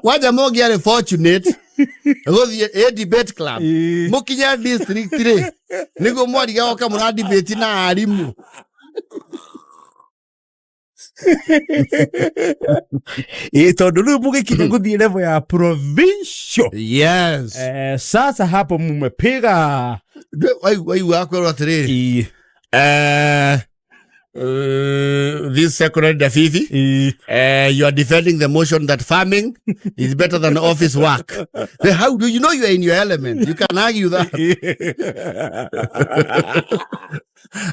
Kwanja mũngĩarĩ fortunate gũthiĩ a debate club, mũkinya district rĩ, nĩguo mwarigago kamũra debate na arimũ. Ĩ, tondũ rĩu mũgĩkinya gũthiĩ level ya provincial. Yes. Sasa hapo mumepiga. Waiguaga kwĩrwo atĩrĩrĩ, This secondary Dafifi, you are defending the motion that farming is better than office work. Then how do you know you are in your element? You can argue that.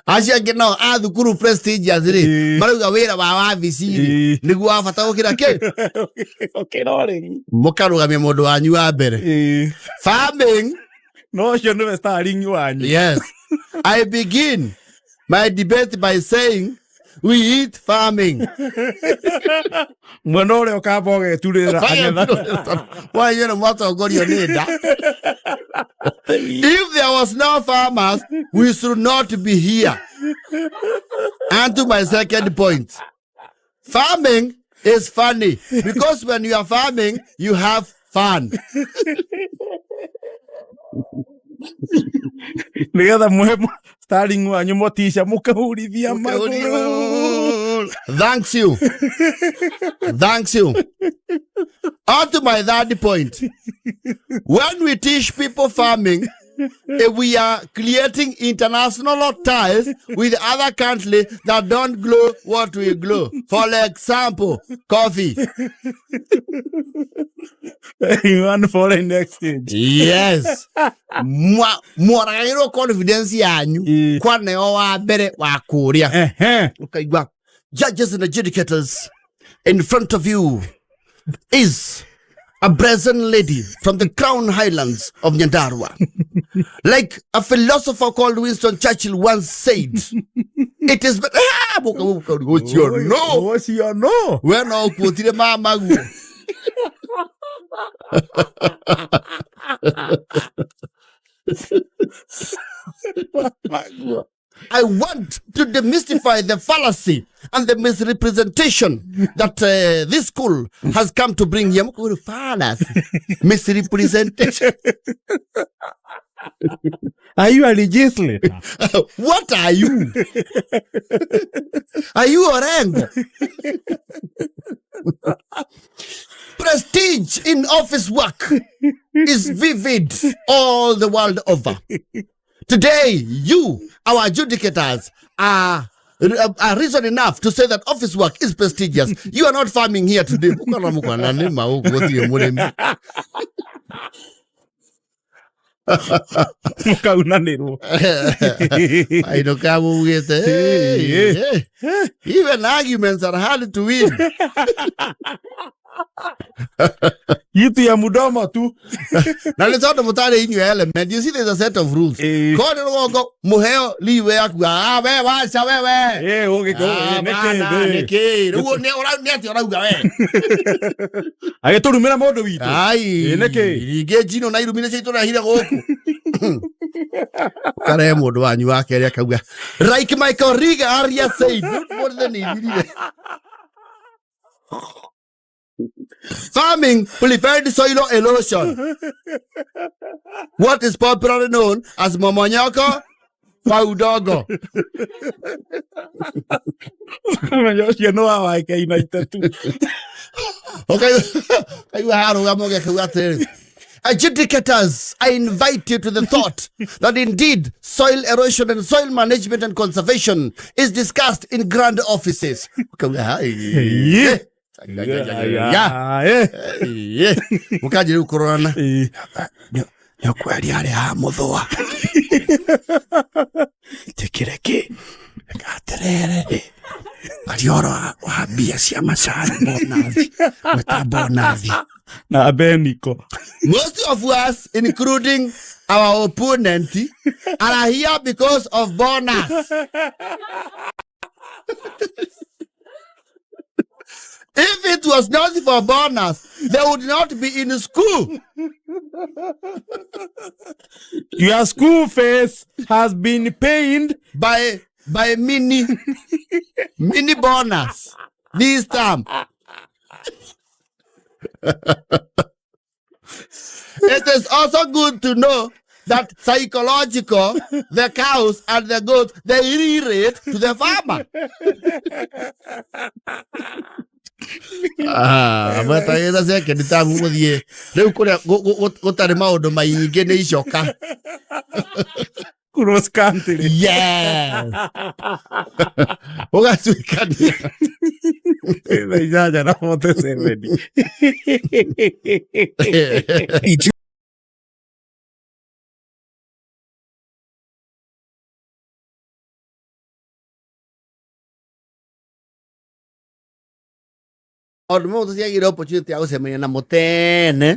Acio angĩ nao a thukuru prestigious rĩ, marauga wĩra wa wabici rĩ nĩguo wa bata gũkĩra kĩ. Mũkarũgamia mũndũ wanyu wa mbere. Farming. No ũcio nĩwe starring wanyu. Yes. I begin my debate by saying we eat farming. Mwena ũrĩa ũkamba ũgeturĩra angetha. Wanyona mwatongorio nĩ nda. If there was no farmers, we should not be here. And to my second point. Farming is funny because when you are farming, you have fun. Nĩgetha muhe starring wanyu motisha mũkahurithia magũrũ. Thanks you. Thanks you. On to my third point. When we teach people farming, if we are creating international ties with other countries that don't grow what we grow. For example, coffee. One foreign exchange. Yes. Mwaragĩrwo confidence yanyu kwaneo wa mbere wa kũrĩa. Ũkaigua judges and adjudicators, in front of you is a brazen lady from the Crown Highlands of Nyandarua. Like a philosopher called Winston Churchill once said, it is better. Ah, ũcio no. Ũcio no. We no ũkuũtire mamaguo. I want to demystify the fallacy and the misrepresentation that this school has come to bring here. Mukuru, fallacy, misrepresentation. Are you a legislator? What are you? Are you Orengo? Prestige in office work is vivid all the world over. Today, you, our adjudicators, are reason enough to say that office work is prestigious. You are not farming here today. Mukona mukona nĩ ma gũkũ gũtirĩ mũrĩmi. Mũkaunanĩrwo. Ainũka mugĩte, "Hey, hey, even arguments are hard to win." Gitu ya mudomo tu. Na nĩ tondũ mũtarĩ inyuĩ element, you see there's a set of rules. Korwo nĩ rũgongo mũheo liwe yaku, ah, we waca wewe. Ũgĩkorwo Ah, nĩkĩ bana, thĩ? nĩkĩ? Rĩu nĩ atĩa ũrauga we? Agĩtũrumĩra mũndũ witũ. Ai, Nĩkĩ? Ningĩ njino na irumi nĩcio itũrehire gũkũ. Ũkarehe mũndũ wanyu wa kerĩ akauga, like my colleague Aria said, mothe nĩ ithirire. Farming preferred soil erosion. What is popularly known as momonyoko wa udongo. Mũthenya ũcio nĩ wa wake United tu. Ũkaigua harũgama ũgekauga atĩrĩrĩ, adjudicators, I invite you to the thought that indeed soil erosion and soil management and conservation is discussed in grand offices. Ũkauga, "Hai." Ya. Mũkanjĩ rĩu kũrorana. Nĩ ũkweria harĩa ha mũthũa. Njĩkĩre kĩ? Ĩka atĩrĩrĩ. Aria ũhoro wa mbia cia macani bonathi. Gweta bonathi. Na Beniko. Most of us, including our opponent, are here because of bonus. If it was not for bonus, they would not be in school. Your school fees has been paid by mini bonus this time. It is also good to know that psychological, the cows and the goats, they irrelate to the farmer. Ah, mwetagĩrĩra second term gũthiĩ rĩu kũrĩa gũtarĩ maũndũ maingĩ nĩ icoka. Cross country. Yes, ũgatuĩkania. Thaa 8 na 47. Maũndũ mau tũciagĩire opportunity ya gũcemania namo tene,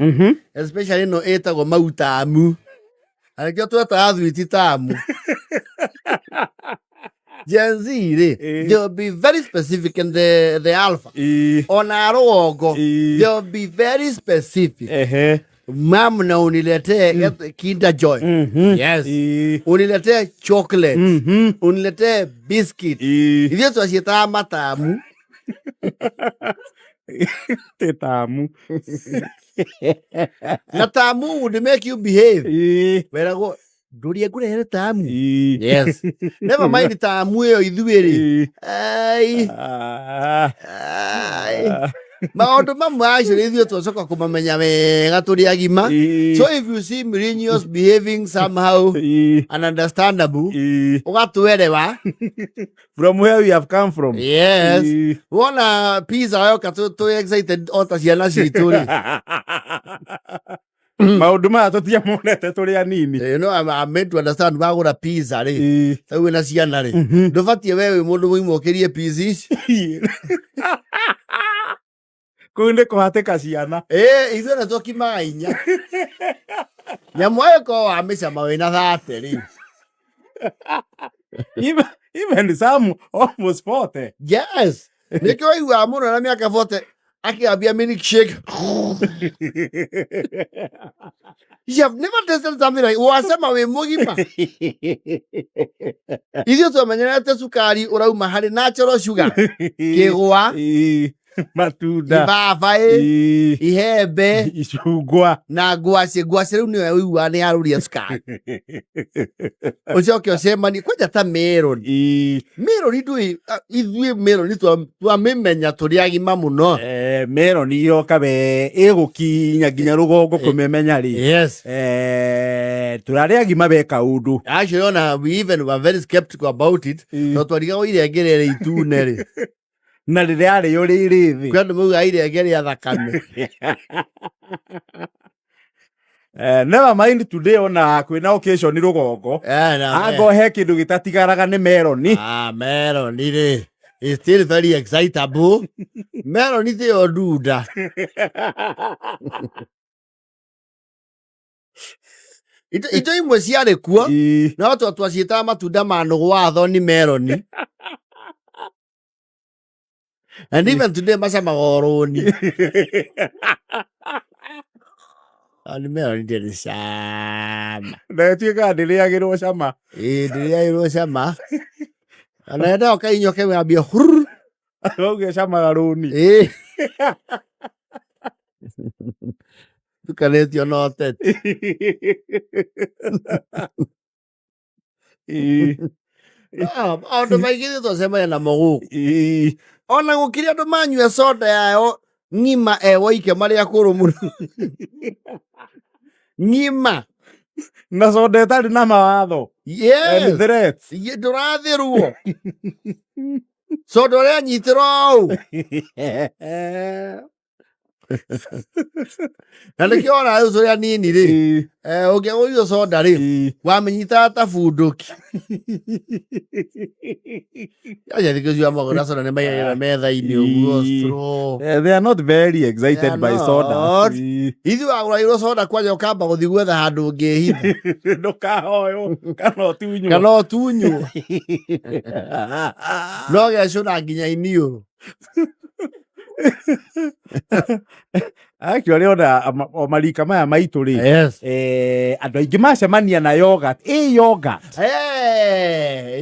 especially ĩno ĩtagwo mautamu, na nĩkĩo twetaga thwiti tamu. Gen Z rĩ, they'll be very specific in the alpha, ona rũgongo, they'll be very specific. Mam, na uniletee Kinder Joy. Yes. Uniletee chocolate. Uniletee biscuit. Ithuĩ twaciĩtaga matamu. Tĩ tamu. Na tamu would make you behave. Weragwo ndũrie ngũrehere tamu. Yes, never mind tamu ĩyo ithuĩ rĩ. Ai. Ai. Maũndũ mamwe actually ithuĩ twacoka kũmamenya wega tũrĩ agima. So if you see millennials behaving somehow ununderstandable, ũgatwerewa. From where we have come from. Yes. Wona pizza yoka tũ excited o ta ciana citũ rĩ. Maũndũ maya tũtiamonete tũrĩ anini. I'm made to understand wagũra pizza rĩ, rĩu wĩna ciana rĩ, ndũbatiĩ we wĩ mũndũ mũgima ũkĩrie pizza ici. Kũu nĩ kũhatĩka ciana. Ĩ ithuĩ na tũkimaga 4 nyamũ ĩkorwo wamĩcama wĩna 30 rĩ. Even some almost 40. Yes, nĩkĩo waiguaga mũno na mĩaka 40 akĩambia milkshake. You have never tasted something like wasema wĩ mũgima. Ithuĩ twamenyerete cukari ũrauma harĩ natural sugar, kĩgwa, Matunda, ibabaĩ, ihembe, icungwa. Na ngwacĩ. Ngwacĩ rĩu nĩyo ũiguaga nĩ yarũria cukari, ũcoke ũcemanie kwanja ta meroni. Meroni ndũĩ ithuĩ meroni twamĩmenya tũrĩ agima mũno. Meroni yoka we ĩgũkinya nginya rũgongo kũmĩmenya rĩ. Tũrarĩ agima we kaũndũ. Actually ona we even were very skeptical about it, tondũ twarigagwo irenge rĩrĩ itune rĩ. Na rĩrĩa rĩo rĩrĩ thĩ. Kwĩ andũ maugaga irenge rĩa thakame. Never mind today ona kwĩna occasion rũgongo. Ango he kĩndũ gĩtatigaraga nĩ meroni. Ah, meroni rĩ is still very excitable. Meroni tiyo ndunda. Indo imwe ciarĩ kuo, no twaciĩtaga matunda ma nũgũ wa thoni meroni. And even today macamaga o rũni. Ni meroni ndĩrĩ cama. Na ĩtuĩkaga ndĩrĩagĩrwo cama. Ĩĩ, ndĩrĩagĩrwo cama. Ona yendaga kainyo kewambia hurr. Wauge camaga rũni. Ĩĩ. Tukanĩtio na ũteti. Maũndũ maingĩ ithuĩ twacemania namo gũkũ. Ona gũkĩrĩ andũ manyua soda yayo ng'ima ewoike marĩ akũrũ mũno. Ng'ima. Na soda ĩtarĩ na mawatho. Yes. And threats. Ndũrathĩrwo. Soda ũrĩa anyitĩrwo ũũ. Na nĩkĩo ona rĩu tũrĩ anini rĩ, ũngĩagũrire soda rĩ, wamĩnyitaga ta bunduki. Aca thikũ icio amagũra soda nĩ maigagĩrĩra metha-inĩ ũguo straw. They are not very excited They are by soda. not. Ithuĩ wagũragĩrwo soda kwanja ũkamba gũthiĩ gwetha handũ ũngĩhitha. Ndũkahoywo kana ũtunywo. Kana ũtunywo. No gecũna nginya iniũrũ. Actually ona o marika maya maitũ rĩ, Yes. Andũ aingĩ macemania na yogurt, ĩ yogurt.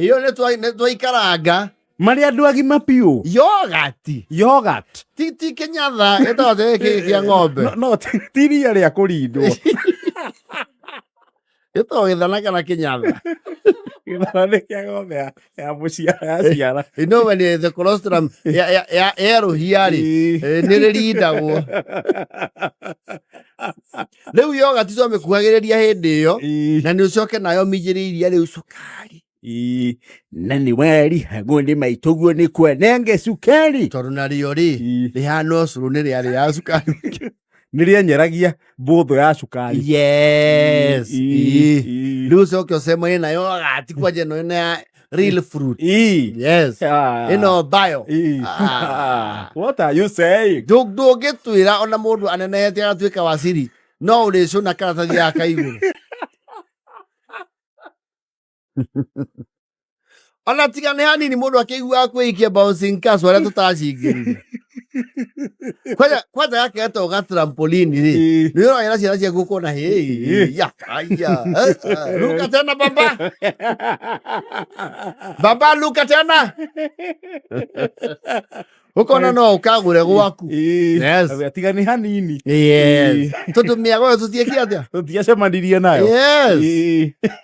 Iyo nĩ twaikaranga. Marĩ andũ agima piũ. Yogurt. Yogurt. Ti kĩnyatha ĩtagwo gĩkĩ kĩa ng'ombe. No, no, ti iria rĩa kũrindwo. Ĩtagwo gĩthana kana kĩnyatha. Gĩthana nĩ kĩa ng'ombe ya mũciara, ya ciara. You know when the colostrum yerũhia rĩ, nĩ rĩrindagwo. Rĩu yogati twamĩkuhagĩrĩria hĩndĩ ĩyo, na nĩ ũcoke nayo minjĩrĩ iria rĩu cukari. Ii, na nĩ warihagwo nĩ maitũguo nĩ kwenenge cukari. Tondũ narĩo rĩ, rĩhana ũcũrũ, nĩ rĩarĩ ya cukari. Nĩ rĩenyeragia mbũthũ ya cukari. Yes. Rĩu ũcoke ũcemanie na yogati kwanja ĩno ĩno ya real fruit. Yes. Ĩno bayo. Ah. What are you saying? Ndũngĩtwĩra ona mũndũ anenehete agatuĩka waciri no ũrĩcũna karatathi gaka igũrũ. Ona tiga nĩ hanini mũndũ akĩiguaga kwĩikia bouncing castle arĩa tũtacingĩrire. Kwanja kwanja gaka getagwo ga trampoline rĩ, nĩ ũrogera ciana ciaku ũkona hĩ ya aya, eh, eh, ruka tena baba, baba luka tena, ũkona no ũkagũre gwaku. Yes. Tiga nĩ hanini. Yes, tondũ mĩago ĩyo tũtiekire atĩa? Tũtiacemanirie nayo. Yes.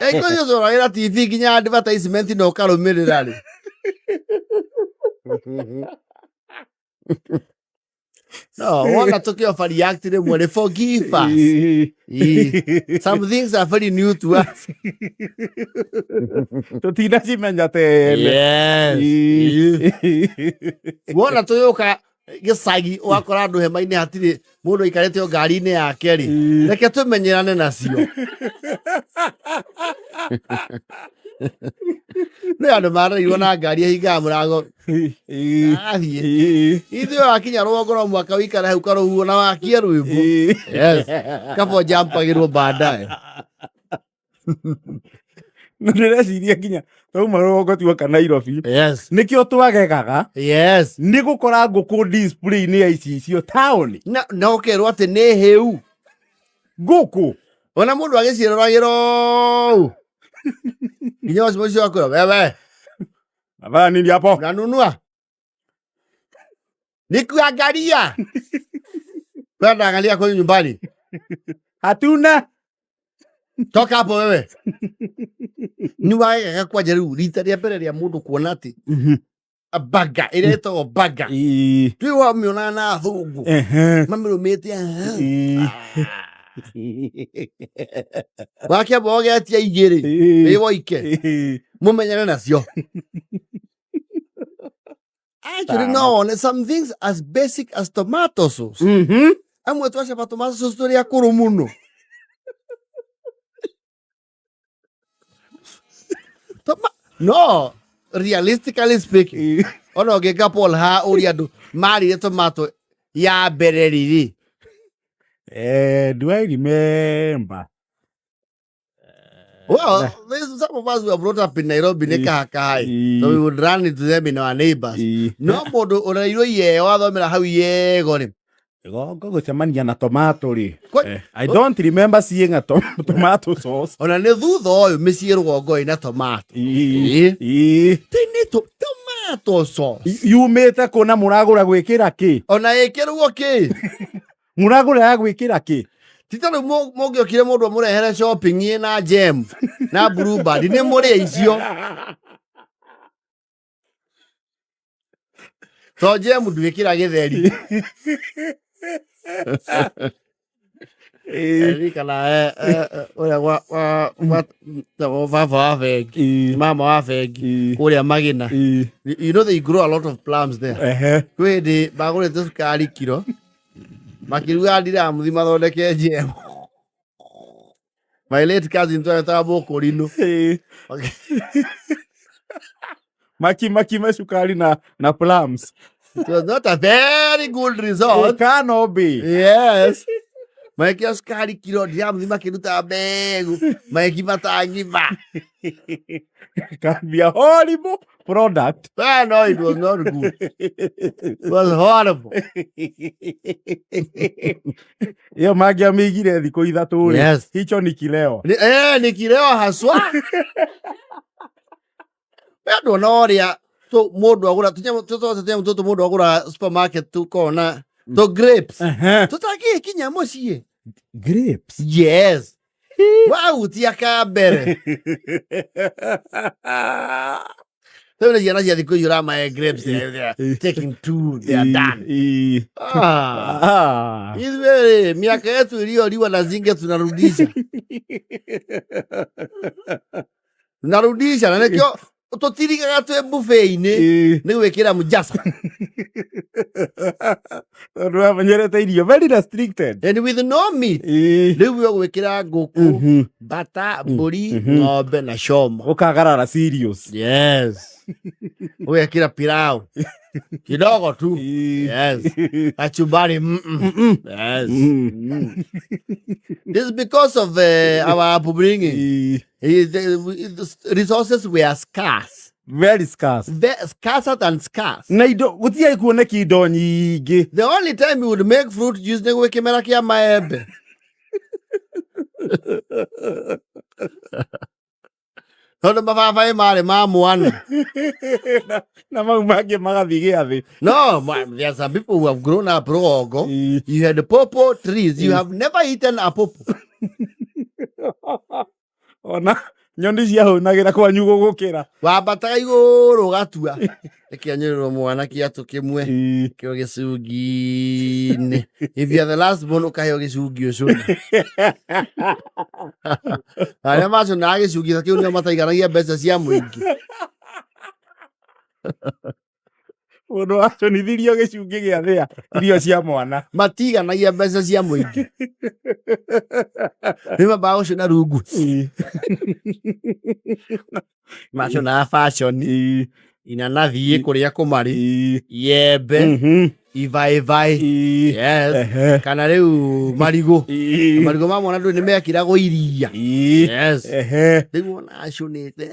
Ĩko icio ũragĩra TV nginya advertisement na ũkarũmĩrĩra rĩ. No, wona tũkĩ react rĩmwe rĩ, forgive us. Ii. Some things are very new to us. Tũtinacimenya tene. Yes. Wona tũgĩũka gĩcagi ũgakora andũ hema-inĩ hatirĩ mũndũ aikarĩte o ngari-inĩ yake rĩ, reke tũmenyerane nacio. Nĩ andũ marerirwo na ngari ĩhingaga mũrango athiĩ. Ithuĩ wakinya rũgongo no mwaka wikare hau karũhuo na wakie rwĩmbo. Yes. Kaba ũjampagĩrwo baadaye. Na ndĩreciria nginya twauma rũgongo tuoka Nairobi, nĩkĩo twagegaga nĩ gũkora ngũkũ display-inĩ ya icicio taũni. Na ũkerwo atĩ nĩ hĩu. Ngũkũ. Ona mũndũ agĩciĩroragĩra ũũ. Nginya ũcio ũcio akwĩra wewe. Navaa nini hapo? Unanunua? Nikuangalia. Wewe unaangalia kwenye nyumbani. Hatuna. Toka hapo wewe. Nĩ wagega kwanja rĩu rita rĩa mbere rĩa mũndũ kuona atĩ baga ĩrĩa ĩtagwo baga. Twĩ wamĩonaga na athũngũ mamĩrũmĩte. Wakĩamba ũgetia igĩrĩ wĩ woike mũmenyane nacio. Actually, no wone some things as basic as tomato sauce. Amwe twacaba tomato sauce tũrĩ akũrũ mũno. No, realistically speaking, ona ũngĩka Paul ha ũria andũ marire tomato ya mbere rĩrĩ. Do I remember? Well, there's some of us who are brought up in Nairobi nĩ kahakahai. So we would run into them in our neighbors. No mũndũ ũrerirwo Iyego athomera hau Iyego rĩ. Gongo gũcemania na tomato rĩ. I don't remember seeing a tomato sauce. Ona nĩ thutha ũyũ mĩciĩ rũgongo ĩna tomato. Tini tomato sauce. Yumĩte kũ na mũragũra gwĩkĩra kĩ? Ona ĩkĩrwo kĩ? Mũragũra ya gwĩkĩra kĩ? Ti ta rĩu mũngĩokire mũndũ amũrehere shopping ĩ na jam na blueband nĩ mũrĩe icio. To jam ndwĩkĩra gĩtheri. Ririkana ũrĩa tagwo baba wa bengi, mama wa bengi kũrĩa Magina. You know they grow a lot of plums there. Kwĩ hĩndĩ magũrĩte cukari kiro makiruga ndiramuthi mathondeke jam. My late cousin twetaga mũkũrinũ. Maki cukari na plums. It was not a very good result. It cannot be. Yes. Magĩkĩra cukari kiro ndiramuthi makĩruta mbegũ magĩkima ta ngima. Can be a horrible product. Ah, no, it was not good. It was horrible. Ĩyo mangĩamĩigire thikũ 3 rĩ. Hicho ni kileo. Ni kileo haswa. We ndona ũrĩa mũndũ agũra tũnyamũ tũtũ tũnyamũ tũtũ mũndũ agũra supermarket tũkona tũ grapes tũtangĩkinya mũciĩ. Grapes. Yes. Wahutia ka mbere. Rĩu nĩ ciana cia thikũ ici ũramahe grapes, they are taking two, they are done. Ah. Ithuĩ rĩ, miaka yetu iliyoliwa na zinge tunarudisha. Tunarudisha na nĩkĩo tũtirigaga twĩ buffet-inĩ nĩ gwĩkĩra mjasa. Tondũ wamenyerete irio very restricted. And with no meat. Rĩu we ũgwĩkĩra ngũkũ, bata, mbũri, ng'ombe na coma. Ũkagarara serious. Yes. Ũgekĩra pilau kidogo tu. Yes. Kachumbari. Yes. This is because of our upbringing. The resources were scarce. Very scarce. Scarcer than scarce. Na indo gũtiarĩ kuoneka indo nyingĩ. The only time you would make fruit juice nĩ gwĩ kĩmera kĩa maembe. Tondũ mababaĩ marĩ ma mwana. Na mau mangĩ magathiĩ gĩathĩ. No, there are some people who have grown up rũgongo. You had pawpaw trees. You have never eaten a pawpaw. Ona nyoni ciahũnagĩra kwanyu gũgũkĩra. Wambataga igũrũ ũgatua. Ĩkĩanyũrĩrwo mwana kĩatũ kĩmwe. Kĩo gĩcungi-inĩ. If you are the last born ũkaheo gĩcungi ũcũne. Arĩa macũnaga gĩcungi ta kĩu nĩo mataiganagia mbeca cia mũingĩ. Mũndũ wacũnithirio gĩcungi gĩa thĩa irio cia mwana. Matiganagia mbeca cia mũingĩ. Rĩu mambaga gũcũna rungu. Macũnaga fashion. Inanathi kũrĩa kũmarĩ. Iembe. Ibaĩbaĩ. Yes. Kana rĩu marigũ. Marigũ ma mwana ndũĩ nĩ mekĩragwo iria. Yes. Rĩu ona acũnĩte.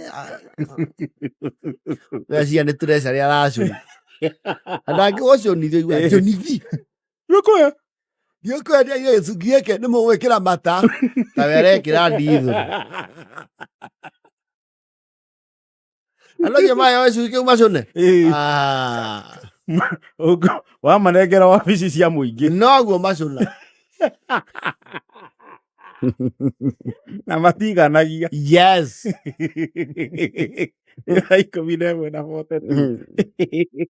Mbeca nĩ tũreca rĩa aracũna. Na ndangĩgũcũnithia igua njũnithi. Gĩkũyũ. Ndiũkwendia gĩcungi gĩkĩ nĩ mũgwĩkĩra mata. Ta we arekĩra ndithũ. Andũ acio maheo gĩcungi kĩu macũne. Ah. Wamanengera wabici cia mũingĩ. Noguo macũna. Na matiganagia. Yes. 11:42.